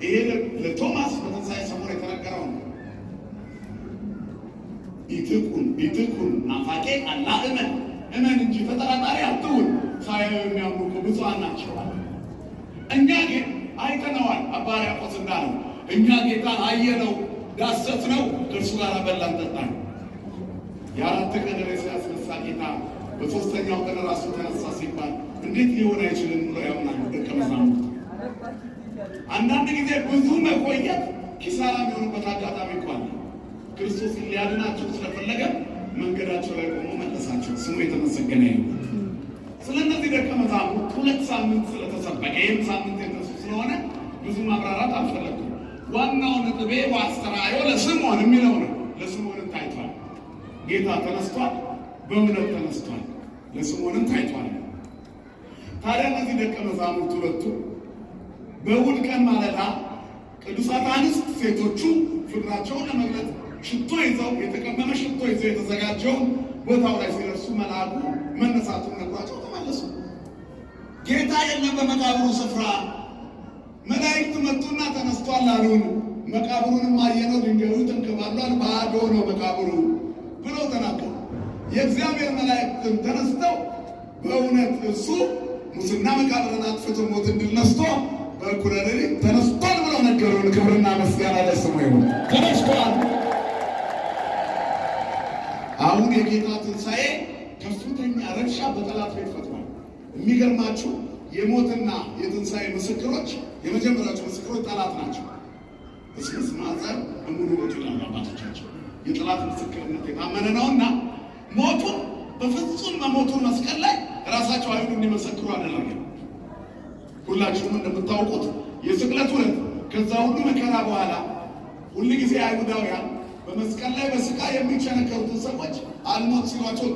ይሄ ለቶማስ በትንሣኤ ሰሞን የተነገረው ነው። ኢትኩን ኢትኩን ናፋቄ አላ እመን፣ እመን እንጂ ተጠራጣሪ አትሁን። ሳያዩ የሚያምኑ እኮ ብፁዓን ናቸው። እኛ ግን አይተነዋል። አባ ሕርያቆስ እንዳለው እኛ ጌታን አየነው፣ ዳሰስነው፣ ከእርሱ ጋር በላን ጠጣን። የአራት ቀን ሬሳ ያስነሳ ጌታ በሦስተኛው ቀን ራሱ ተነሳ ሲባል እንዴት ሊሆን አይችልም ብሎ ያምናሉ ደቀ መዛሙርት። አንዳንድ ጊዜ ብዙ መቆየት ኪሳራ የሚሆንበት አጋጣሚ እኮ አለ። ክርስቶስ ሊያድናቸው ስለፈለገ መንገዳቸው ላይ ቆሞ መለሳቸው። ስሙ የተመሰገነ ይሁን። ስለ እነዚህ ደቀ መዛሙርት 2 ሳምንት ስለተሰበከ ይህም ሳምንት የነሱ ስለሆነ ብዙ ማብራራት አልፈለግኩም። ዋናው ነጥቤ ወአስተርአዮ ለስምዖን የሚለው ነው። ለስምዖንም ታይቷል። ጌታ ተነስቷል፣ በእውነት ተነስቷል። ለስምዖንም ታይቷል። ታዲያ እነዚህ ደቀ መዛሙርት ሁለቱ በእሑድ ቀን ማለዳ ቅዱሳት አንስት ሴቶቹ ፍቅራቸውን ለመግለጽ ሽቶ ይዘው፣ የተቀመመ ሽቶ ይዘው የተዘጋጀውን ቦታው ላይ ሲደርሱ መልአኩ መነሳቱን ነግሯቸው ተመለሱ። ጌታ የለም በመቃብሩ ስፍራ፣ መላእክት መጡና ተነስቷል አሉን። መቃብሩንም አየነው፣ ድንጋዩ ተንከባሏል፣ ባዶ ነው መቃብሩ ብለው ተናገሩ። የእግዚአብሔር መላእክትም ተነስተው በእውነት እርሱ ሙስና መቃብርን አጥፍቶ ሞትን ድል ነስቶ በእኩለ ሌሊት ተነስቷል ብለው ነገሩን። ክብርና ምስጋና ለስሙ ይሁን። ተነስቷል። አሁን የጌታ ትንሣኤ ከፍተኛ ረብሻ በጠላት ቤት ፈጥሯል። የሚገርማችሁ የሞትና የትንሣኤ ምስክሮች፣ የመጀመሪያዎቹ ምስክሮች ጠላት ናቸው። እስመ ማዕፀር እሙኑ ውእቱ ይላሉ አባቶቻቸው። የጠላት ምስክርነት የታመነ ነውና ሞቱን በፍጹም መሞቱን መስቀል ላይ ራሳቸው አይሁድ እንዲመሰክሩ አደረገ። ሁላችሁም እንደምታውቁት የስቅለት ዕለት ከዛ ሁሉ መከራ በኋላ ሁል ጊዜ አይሁዳውያን በመስቀል ላይ በስቃይ የሚቸነከሩትን ሰዎች አልሞት ሲሏቸው